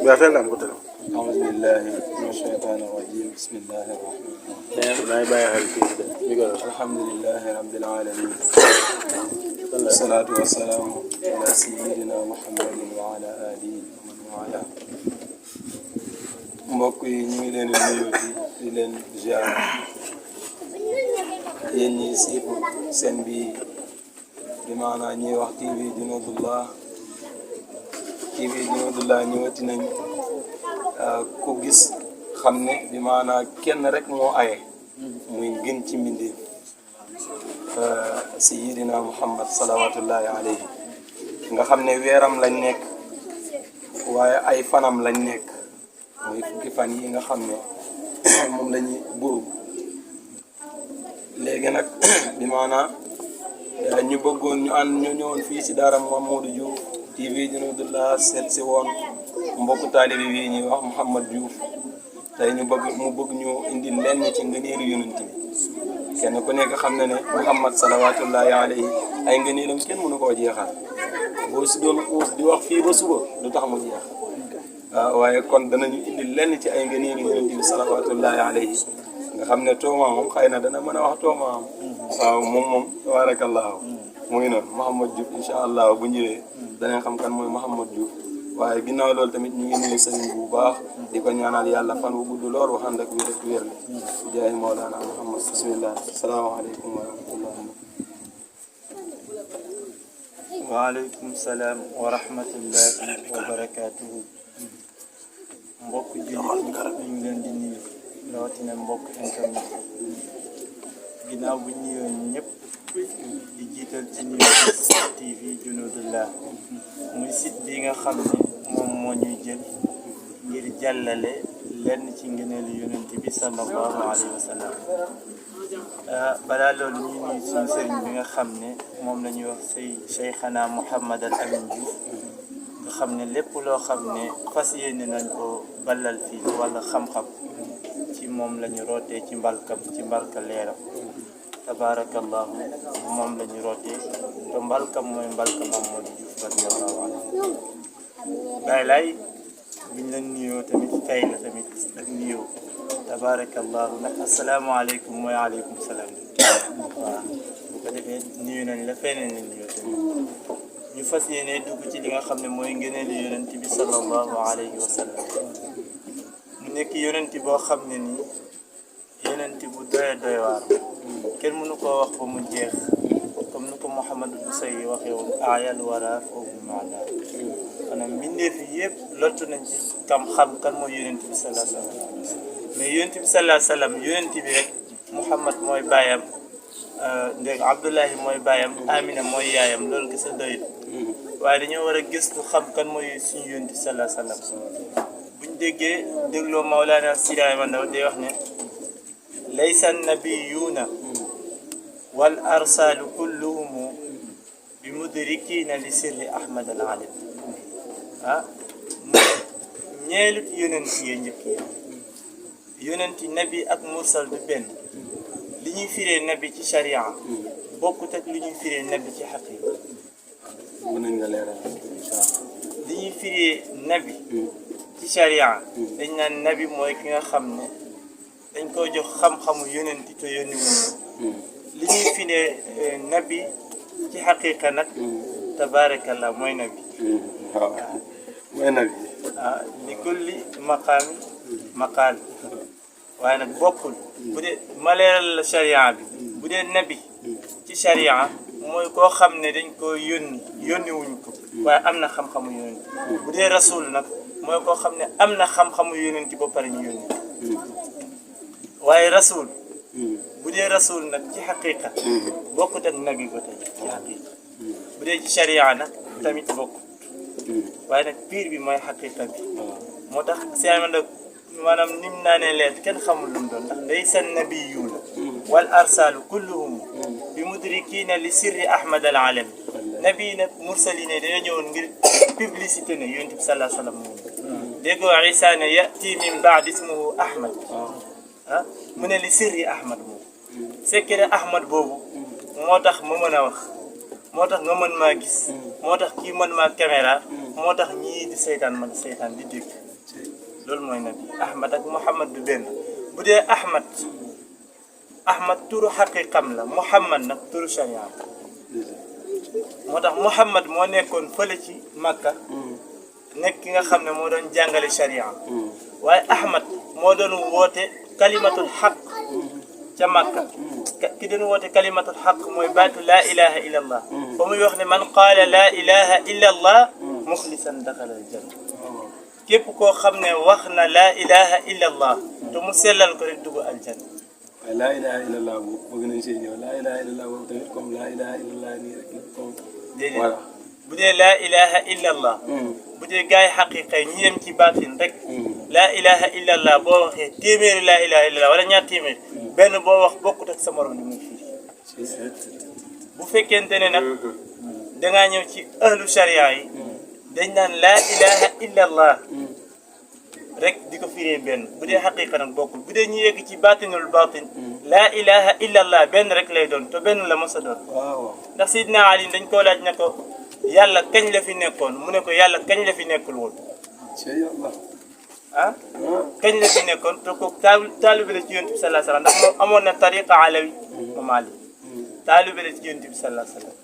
بيعرفين نعم قلت له أعوذ بالله من الشيطان الرجيم بسم الله الرحمن الرحيم لا يبايع هالكيس يقول الحمد لله رب العالمين والصلاة والسلام على سيدنا محمد وعلى آله ومن والاه mbokk yi ñu ngi leen di nuyu di leen ziar yéen ñi siifu seen bi di maanaa ñuy wax TV Junaydullah ñëwati nañ ku gis xam ne bi maanaa kenn rek moo aye muy gën ci mbindeef sayyidina Muhammad salawatullahi alayhi nga xam ne weeram lañ nekk waaye ay fanam lañ nekk muy fukki fan yi nga xam ne moom la ñuy buub léegi nag bi maanaa ñu bëggoon ñu ñëwoon fii si daara Mamadou Diouf TV Junaydullah seet si woon mbokku taalibi bi ñuy wax Mouhamad Diouf tey mu bëgg ñu indi lenn ci ngëneelu yonent bi kenn ku nekk xam na ne Muhammad salawatullahi alayhi ay ngëneelam kenn mënu koo jeexal boo si doon uus di wax fii ba suba du tax mu jeex waaye kon danañu indi lenn ci ay ngëneelu yonent bi salawatullahi alayhi nga xam ne tooma moom xëy na dana mën a wax tooma am waaw moom tabarakallahu mu ngi noonu Mouhamad Diouf incha allah bu ñëwee danañ xam kan mooy Mouhamad Diouf waaye ginnaaw loolu tamit ñu ngi nuyu sëriñ bu baax di ko ñaanal yàlla fan wu gudd lool wax ànd ak wér ak wér bi jaay Mawlana Muhammad bismillah asalaamaaleykum wa rahmatullah waaleykum salaam wa rahmatullahi wa barakatuhu mbokk jullit ñu ngi leen di nuyu rawatina mbokk internet ginnaaw bu ñëwee ñëpp di jiital ci nuyu TV Junaydullah muy site bi nga xam ne moom moo ñuy jël ngir jàllale lenn ci ngëneelu yonent bi sallallahu alayhi wa sallam balaa loolu ñuy nuyu suñu sëriñ bi nga xam ne moom la ñuy wax Cheikhana Mouhamad al Amin Diouf nga xam ne lépp loo xam ne fas yéene nañ ko ballal fii wala xam-xam ci moom la ñu rootee ci mbalka leeram tabarakallahu moom la ñu rootee te mbalkam mooy mbalka Mamadou Diouf radiyallahu anhu baay laay buñ la nuyoo tamit fay la tamit ak nuyoo tabarakallahu nag asalaamaaleykum mooy aleykum salaam waaw bu ko defee nuyu nañ la fay nañ la nuyoo tamit ñu fas yéene dugg ci li nga xam ne mooy ngëneelu yonent bi sallallahu alayhi wa sallam mu nekk yonent boo xam ne nii yonent bu doy waar kenn mënu koo wax ba mu jeex comme ni ko Mouhamadou Boussayi waxee woon aayal wara foofu maanaa maanaam mbindeef yi yëpp lottu nañ ci xam kan mooy yonent bi sallallahu alayhi wa sallam mais yonent bi sallallahu alayhi wa sallam yonent bi rek Mouhamad mooy baayam ndég Abdullahi mooy baayam Amina mooy yaayam loolu gis a doyut waaye dañoo war a gëstu xam kan mooy suñu yonent bi sallallahu alayhi wa sallam buñ dégloo Mawlana Sidi Ahmad Ndaw day wax ne laysa nabiyuuna wal arsaalu kulluhumu bi mudrikiina li sirri Ahmad al alim ñeelut yonent yi njëkk yi yonent nabi ak mursal du benn li ñuy firee nabi ci sharia bokkut ak li ñuy firee nabi ci xaqiqa mën nañ nga leeral li ñuy firee nabi ci sharia dañ naan nabi mooy ki nga xam ne dañ koo jox xam-xamu yonent te yónni wuñ li ñuy firee nabi ci xaqiqa nag tabaarakallah mooy nabi waaw mooy nabi li kulli maqaami maqaal waaye nag bokkul bu dee ma leeral la sharia bi bu dee nabi ci sharia mooy koo xam ne dañ koo yónni wuñ ko waaye am na xam-xamu yonent bu dee rasul nag mooy koo xam ne am na xam-xamu yonent ba pare ñu yónni waaye rasul bu dee rasul nag ci xaqiqa bokkut ak nabi ba tey ci xaqiqa bu dee ci sharia nag tamit bokkut waaye nag piir bi mooy xaqiqa bi moo tax siama nag maanaam nim naa ne leer kenn xamul lu mu doon ndax laysa nabiyuuna wal arsaalu kulluhum bi mudrikiina li sirri Ahmad al alam nabi nag mursalina dañoo ñëwoon ngir publicité ne yonent bi sallallahu alayhi wa sallam moom déggoo Isa ne yati min baad ismuhu Ahmad mu ne li sirri Ahmad moom secret Ahmad boobu moo tax ma mën a wax moo tax nga mën maa gis moo tax kii mën maa caméra moo tax ñii di seytaan man seytaan di dégg loolu mooy nabi Ahmad ak Muhammad du benn bu dee Ahmad turu xaqiqam la Muhammad nag turu sharia moo tax Muhammad moo nekkoon fële ci Makka nekk ki nga xam ne moo doon jàngale sharia waaye Ahmad moo doon woote kalimatul xaq ca Makka ki doon woote kalimatul xaq mooy baatu laa ilaha illa allah ba muy wax ne man qaala laa ilaha illa allah muxlisan daxala al janna képp koo xam ne wax na laa ilaha illa allah te mu sellal ko rek dugg aljanna waaye laa ilaha illallah boobu bëgg nañ see ñëw laa ilaha illallah boobu tamit comme laa ilaha illallah nii rek comme déedéet bu dee laa ilaha illallah bu dee gars yi xaqiqa yi ñi yem ci baatin rek laa ilaha illallah boo waxee téeméeri laa ilaha illallah wala ñaar téeméeri benn boo wax bokkut ak sa morom li muy firi bu fekkente ne nag dangaa ñëw ci ahlu sharia yi dañ naan laa ilaha illallah rek di ko firee benn bu dee xaqiqa nag bokkul bu dee ñu yegg ci baatinul baatin laa ilaha illallah benn rek lay doon te benn la mos a doon ndax Sidna Ali dañ koo laaj ne ko yàlla kañ la fi nekkoon mu ne ko yàlla kañ la fi nekkul woon ah kañ la fi nekkoon te ko taalibe la ci yonent bi sallallahu alayhi wasallam ndax moom amoon na tariqa alawi moom Ali taalibe la ci yonent bi sallallahu alayhi wasallam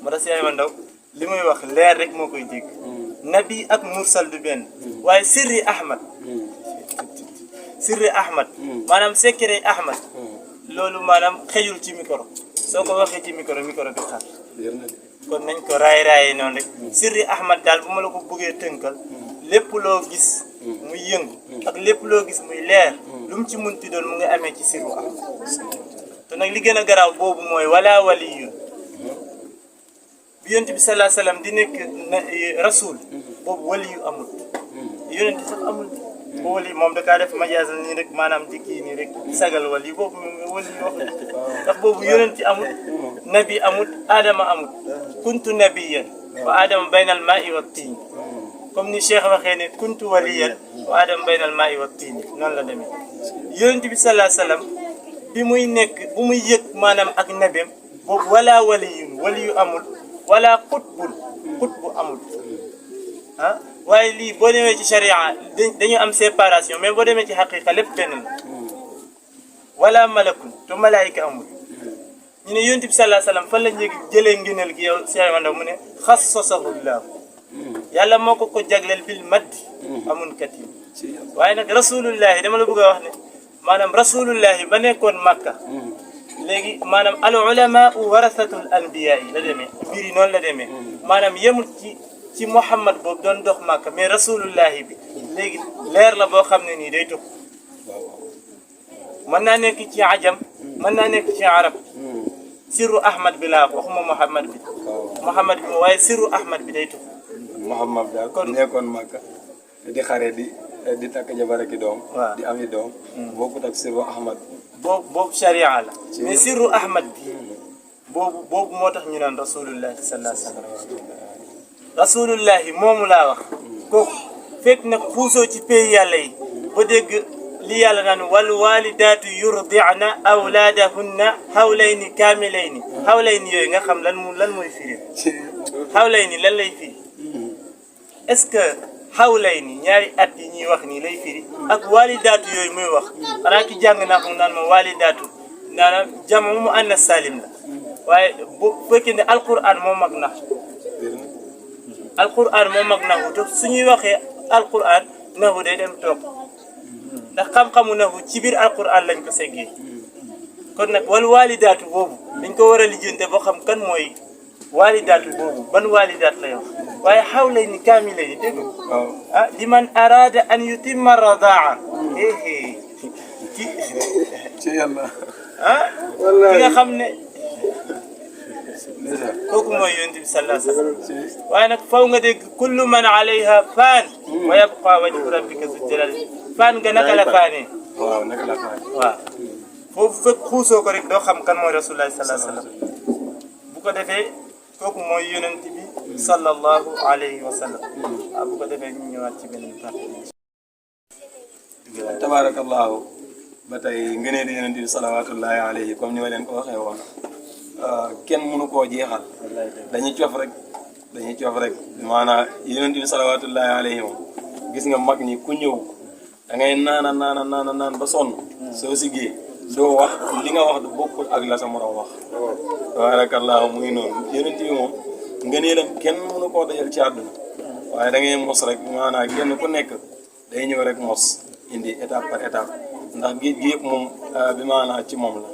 moo tax si ndaw li muy wax leer rek moo koy dégg nabi ak mursal du benn waaye sirri ahmad maanaam secret ahmad loolu maanaam xëjul ci micro soo ko waxee ci micro bi xaar kon nañ ko raay noonu rek sirri ahmad daal bu ma la ko bëggee tënkal lépp loo gis muy yëngu ak lépp loo gis muy leer lu mu ci munti doon mu ngi amee ci sirru ahmad te nag li gën a garaaw boobu mooy wala waliyun bi yonent bi sallallahu alayhi wasallam di nekk rasul boobu wali yu amul yonent sax amul ba wali moom da kaa def majaasal nii rek maanaam di kii nii rek sagal wali boobu wali yu wax ndax boobu yonent amul nabi amul aadama amul kuntu nabiyan wa aadama baynal maa'i wa tiin comme ni cheikh waxee ne kuntu waliyan wa aadama baynal maa'i wa tiin noonu la demee yonent bi sallallahu alayhi wasallam bi muy nekk bu muy yëg maanaam ak nabeem boobu wala waliyun wali yu amul wala xutbu amul ah waaye lii boo demee ci sharia dañu am séparation mais boo demee ci xaqiqa lépp benn la wala malakun te malaayika amul ñu ne yonent bi sallallahu alayhi wasallam fan la njëg jëlee ngëneel gi yow Cheikh Mandaw mu ne xassasahullah yàlla moo ko jagleel bil maddi amun katim waaye nag rasulullahi dama la bëgg a wax ne maanaam rasulullahi ba nekkoon Makka léegi maanaam al ulama warasatul anbiya yi la demee mbir yi noonu la demee maanaam yemul ci Muhammad boobu doon dox Makka mais rasulullahi bi léegi leer la boo xam ne nii day tux mën naa nekk ci ajam mën naa nekk ci arab sirru ahmad bi laa waxuma Muhammad bi Muhammad bi waaye sirru ahmad bi day tux Muhammad daal kon nekkoon Makka di xare di takk jabar ak doom di ami doom bokkut ak sirru ahmad boobu sharia la mais sirru ahmad bi boobu moo tax ñu naan rasulullahi sallallahu alayhi wasallam rasulullahi moomu laa wax kooku fekk nag puusoo ci pays yàlla yi ba dégg li yàlla naan wal walidaatu yurdi'na awlaadahunna hawlayni kaamilayni hawlayni yooyu nga xam lan mooy firi hawlayni lan lay firi est-ce que hawlayni ñaari at yi ñuy wax nii lay firi ak walidaatu yooyu muy wax xanaa ki jàng naa ko naan ma walidaatu naanaam jamu mu annas salim la waaye bu fekkee ne alquran moo mag nax alquran moo mag naxu te suñuy waxee alquran naxu day dem toog ndax xam-xamu naxu ci biir alquran lañ ko seggee kon nag wal walidaatu boobu dañ ko war a lijjante boo xam kan mooy walidaatu boobu ban walidaat lay wax waaye hawlayni kaamilayni dégg ah liman arada an yutimma radaa ci yàlla ki nga xam ne kooku mooy yonent bi sallallahu alayhi wasallam waaye nag faw nga dégg kullu man alayha faan wa yabqa wajhu rabbika zul jalali faan nga naka la faanee waaw naka la faanee waaw foofu fekk xuusoo ko rek doo xam kan mooy rasulullah sallallahu alayhi wasallam bu ko defee kooku mooy yonent bi sallallahu alayhi wasallam waaw bu ko defee ñu ñëwaat ci beneen partie tabarakallahu ba tey ngëneel di yonent bi salawatullahi alayhi comme ni ma leen ko waxee woon kenn mënu koo jeexal dañuy cof rek dañuy coof rek maanaam yonent bi salawaatullaahi alayhi moom gis nga mag ñi ku ñëw da ngay naan ba sonn soo siggee doo wax li nga wax du bokkul ak la sa morom wax tabaarakallaahu muy noonu yonent bi moom ngëneelam kenn mënu koo dajal ci àdduna waaye da ngay mos rek maanaam kenn ku nekk day ñëw rek mos indi étape par étape ndax géej gi yëpp moom bi maanaam ci moom la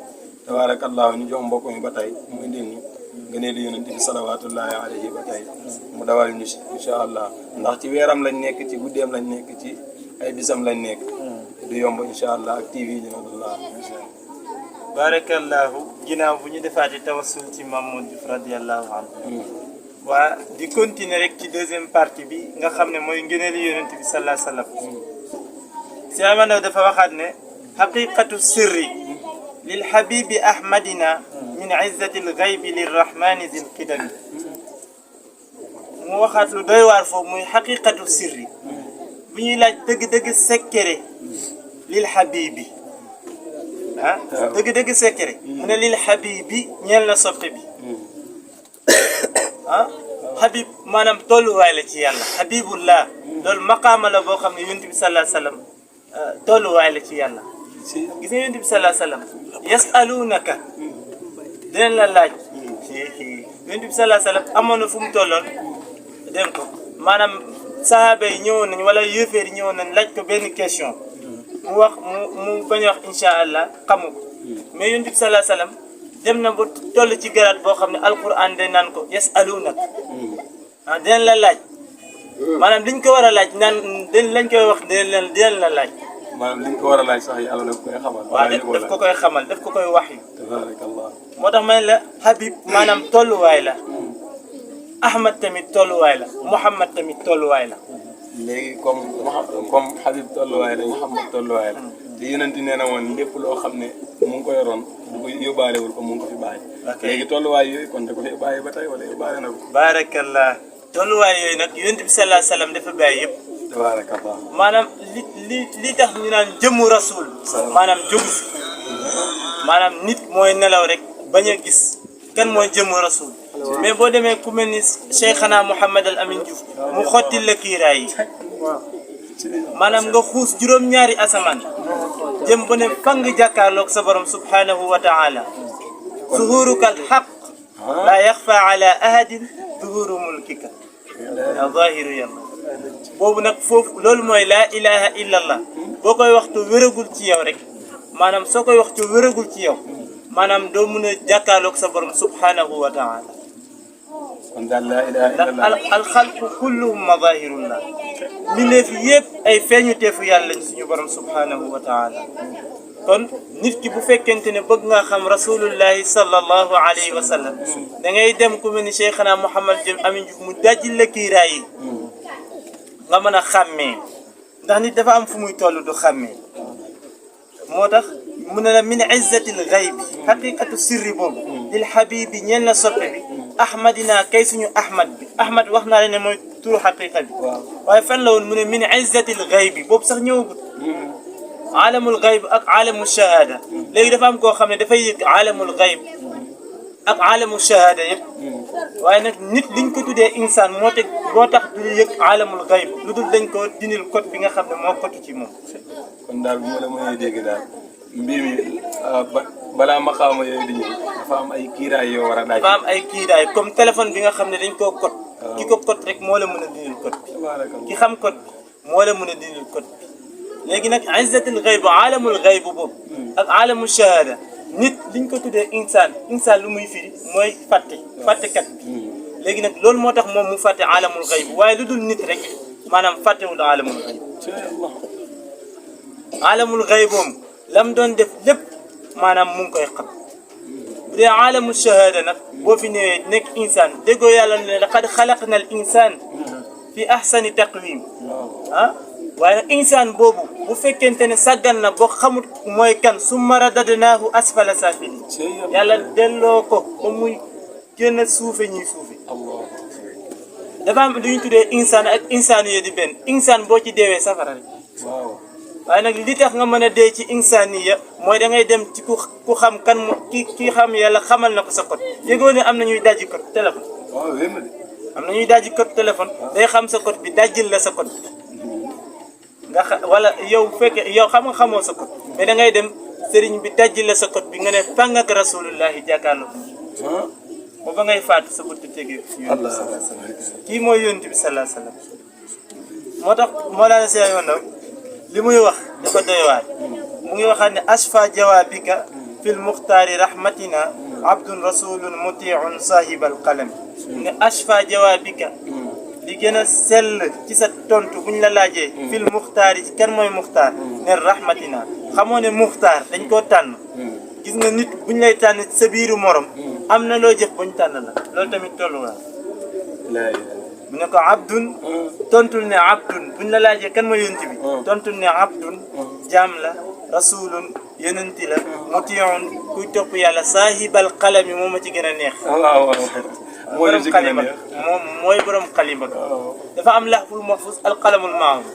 tabaarakallaahu ñu jox mbokk mi ba tey mu indil ñu ngëneelu yonent bi salawaatullaahi alayhi ba tey mu dawal ñu si incha allah ndax ci weeram lañ nekk ci guddeem lañ nekk ci ay bisam lañ nekk du yomb incha allah ak TV Dinadoulahi barakallahu ginnaaw bu ñu defaatee tawassul ci Mamour Diouf radiyallahu anhu waa di continuer rek ci deuxième partie bi nga xam ne mooy ngëneelu yonent bi sallallahu alayhi wa sallam si amanaw dafa waxaat ne xaqiqatu sirri lil habibi ahmadina min izzati l gaybi lirrahmani zil qidami mu waxaat lu doy waar foofu muy xaqiqatu sirri bu ñuy laaj dëgg-dëgg sekkere lil habibi ah dëgg-dëgg sekkere mu ne lil habibi ñeel na soppe bi ah habib maanaam tolluwaay la ci yàlla habibullah loolu maqaama la boo xam ne yonent bi sallallahu alayhi wa sallam tolluwaay la ci yàlla gis nga yonent bi sallallahu alayhi wa sallam yasalunaka dinañ la laaj yonent bi sallallahu alayhi wa sallam amoon na fu mu tolloon dégg ko maanaam sahaaba yi ñëwoon nañ wala yéeféer yi ñëwoon nañ laaj ko benn question mu wax mu bañ a wax incha allah xamu ko mais yonent bi sallallahu alayhi wa sallam dem na ba toll ci garaat boo xam ne alquran day naan ko yasalunaka ah dinañ la laaj maanaam liñ ko war a laaj naan lañ koy wax dinañ la laaj. maanaam liñ ko war a laaj sax yàlla daf koy xamal. waaw daf ko koy xamal daf ko koy wax yi. tabaarakallah. moo tax ma ne la Habib maanaam tolluwaay la Ahmad tamit tolluwaay la Mouhamad tamit tolluwaay la. léegi comme Habib tolluwaay la Mouhamad tolluwaay la. te yonent nee na woon lépp loo xam ne mu ngi ko yoroon bu ko yóbbaalewul ko mu ngi ko fi bàyyi. léegi tolluwaay yooyu kon da ko fi bàyyi ba tey wala yóbbaale na ko. baarakallah tolluwaay yooyu nag yonent bi sallallahu alayhi wa sallam dafa bàyyi yëpp. tabaarakallah. maanaam li tax ñu naan jëmmu rasul. maanaam jógu fi maanaam nit mooy nelaw rek bañ a gis kan mooy jëmmu rasul. mais boo demee ku mel ni Cheikhana Mouhamad al Amin Diouf mu xottil la kiiraay yi. maanaam nga xuus juróom-ñaari asamaan jëm ba ne fang jàkkaarloog sa borom subhanahu wa ta'ala zuhuruka al haq la yaxfa ala ahadin zuhuru mulkika ya zahiru yàlla boobu nag foofu loolu mooy laa ilaha illa allah boo koy waxtu wéragul ci yow rek maanaam soo koy waxtu wéragul ci yow maanaam doo mun a jàkkaarloog sa borom subhanahu wa ta'ala kon daal laa ilaha illallah alxalqu kulluhum mazahirullah mbindeef yëpp ay feeñu teefu yàlla lañ suñu borom subhanahu wa taala kon nit ki bu fekkente ne bëgg nga xam rasulullahi sallallahu alayhi wa sallam da ngay dem ku mel ni Cheikhana Mouhamad Amin Diouf mu dajji la kiiraay yi nga mën a xàmmee ndax nit dafa am fu muy toll du xàmmee moo tax mu ne la min izzatil ghaybi xaqiqatu sirri boobu lil habibi ñeel na soppe bi ahmadina kay suñu ahmad bi ahmad wax naa leen ne mooy turu xaqiqa bi waaye fan la woon mu ne min izzatil ghaybi boobu sax ñëwagut aalamul ghayb ak aalamul shahada léegi dafa am koo xam ne dafay yëg aalamul ghayb ak aalamul shahada yëpp waaye nag nit liñ ko tuddee insaan moo tax du yëg aalamul ghayb lu dul dañ ko dindil code bi nga xam ne moo kotu ci moom kon daal bu ma la mënee dégg daal mbir mi balaa maqaama yooyu di ñëw dafa am ay kiiraay yoo war a daaj. dafa am ay kiiraay comme téléphone bi nga xam ne dañ koo code ki ko code rek moo la mën a dindil code bi ki xam code bi moo la mën a dindil code bi léegi nag izzatul ghayb aalamul ghayb boobu ak aalamul shahada nit liñ ko tuddee insaan lu muy firi mooy fàttekat bi léegi nag loolu moo tax moom mu fàtte aalamul ghayb waaye lu dul nit rek maanaam fàttewul aalamul ghayb aalamul ghayb moom lam doon def lépp maanaam mu ngi koy xam bu dee aalamul shahada nag boo fi ñëwee nekk insaan déggoo yàlla ne laqad xalaqna al insaan fi ahsani taqwim ah waaye nag insaan boobu bu fekkente ne sàggan na boo xamut mooy kan summa radadnaahu asfala saafiliin yàlla delloo ko ba muy gën a suufe ñuy suufe dafa am lu ñu tuddee insaan ak insaan yooyu di benn insaan boo ci deewee safara rek waaye nag li tax nga mën a dee ci insaaniya mooy da ngay dem ci ku xam kan ki xam yàlla xamal na ko sa code yëgoo ne am na ñuy dajji code téléphone am na ñuy dajji code téléphone day xam sa code bi dajjil la sa code bi nga wala yow fekkee yow xamoo sa code mais da ngay dem sëriñ bi dajjil la sa code bi nga ne fang ak rasulullahi jàkkaarloo ko ba ngay faatu sa bët tegee kii mooy yonent bi sallallahu alayhi wasallam moo tax moo laa see yoon ndaw li muy wax dafa doy waar mu ngi waxaat ne ashfa jawabika fil muxtaari rahmatina abdun rasulun mutiun sahibal qalam ne ashfa jawabika li gën a sell ci sa tontu buñ la laajee fil muxtaari ci kan mooy muxtaar ne rahmatina xamoo ne muxtaar dañ koo tànn gis nga nit buñ lay tànn sa biiru morom am na loo jëf buñ tànn la loolu tamit tolluwaay mu ne ko abdun tontul ne abdun buñ la laajee kan mooy yonent bi tontul ne abdun jaam la rasulun yonenti la mutiyoon kuy topp yàlla saahibal qalami moom ma ci gën a neex borom xalima moom mooy borom xalima dafa am lahful mahfuz al qalamul mahfuz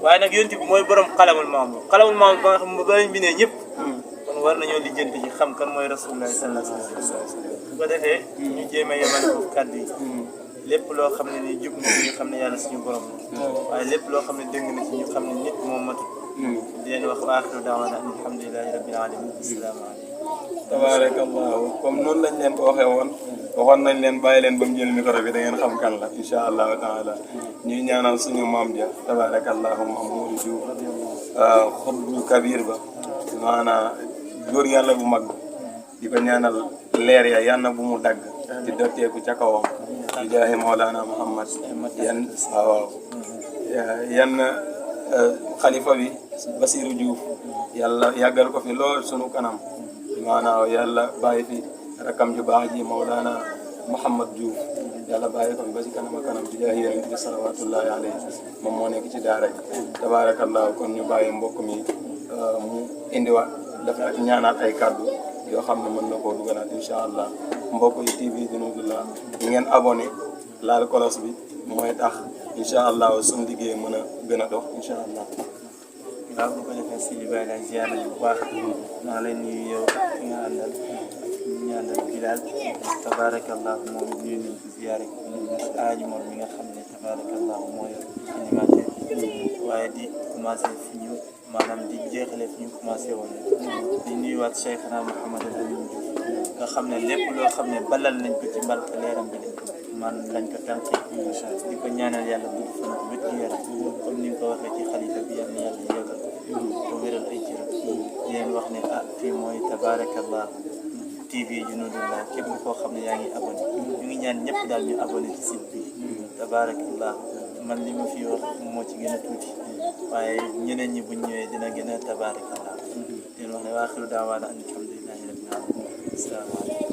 waaye nag yonent bi mooy borom qalamul mahfuz qalamul mahfuz ba nga xam ba lañ bindee ñëpp kon war nañoo lijjanti ci xam kan mooy rasulullah sallallahu alayhi wa sallam bu ko defee ñu jéem a yemal foofu kàddu yi lépp loo xam ne ni jub na ci ñu xam ne yàlla suñu borom la waaye lépp loo xam ne dëng na ci ñu xam ne nit moom matut di leen wax wa axiru daawaana alhamdulillahi rabbil alamin assalaamu alaykum tabarakallahu comme noonu lañ leen ko waxee woon waxoon nañ leen bàyyi leen ba mu jël micro bi da ngeen xam kan la insha allahu taala ñuy ñaanal suñu maam ja tabarakallahu Mamadou Diouf xutbul kabir ba maanaam góor yàlla bu mag di ko ñaanal leer ya yàlla bu mu dagg di dotteeku ca kawam di jaahi Mawlana Muhammad yan waaw yan xalifa bi Basiru Diouf yàlla yàggal ko fi lool sunu kanam maanaam yàlla bàyyi fi rakam ju baax ji Mawlana Muhammad Diouf yàlla bàyyi ko fi ba ci kanam a kanam di jaahi yonent bi salawatullahi alayhi moom moo nekk ci daara ji tabarakallahu kon ñu bàyyi mbokk mi mu indiwaat dafa ñaanaat ay kàddu yoo xam ne mën na koo dugalaat incha allah mbokk yi TV Junudullah ñu ngeen abonné laal kolos bi mooy tax incha allah suñu liggéey mën a gën a dox incha allah. waaw bu ko defee si li bàyyi la ziar bu baax maa leen nuyu yow ki nga àndal ñu àndal Bilal tabarakallah moom ñu ngi ziare aaji moom mi nga xam ne tabarakallah mooy animateur waaye di commencé fi ñu maanaam di jeexale fi ñu commencé woon di nuyuwaat Cheikhna Mouhamadou Amine Diouf nga xam ne lépp loo xam ne balal nañ ko ci mbalka leeram bi lañ ko tànkee di ko ñaanal yàlla gudd fan ko wét gi yaram comme ni nga ko waxee ci xalifa bi yàlla yàlla yàggal ko wéral ay cëram di leen wax ne fii mooy tabarakallah TV Junudullah képp koo xam ne yaa ngi abonné ñu ngi ñaan ñëpp daal ñu abonné ci site bi tabarakallah man li ma fi wax moo ci gën a tuuti waaye ñeneen ñi buñ ñëwee dina gën a tabarakallah leen wax ne wa axiru daawaana alhamdulillahi rabbil alamin asalaamaaleykum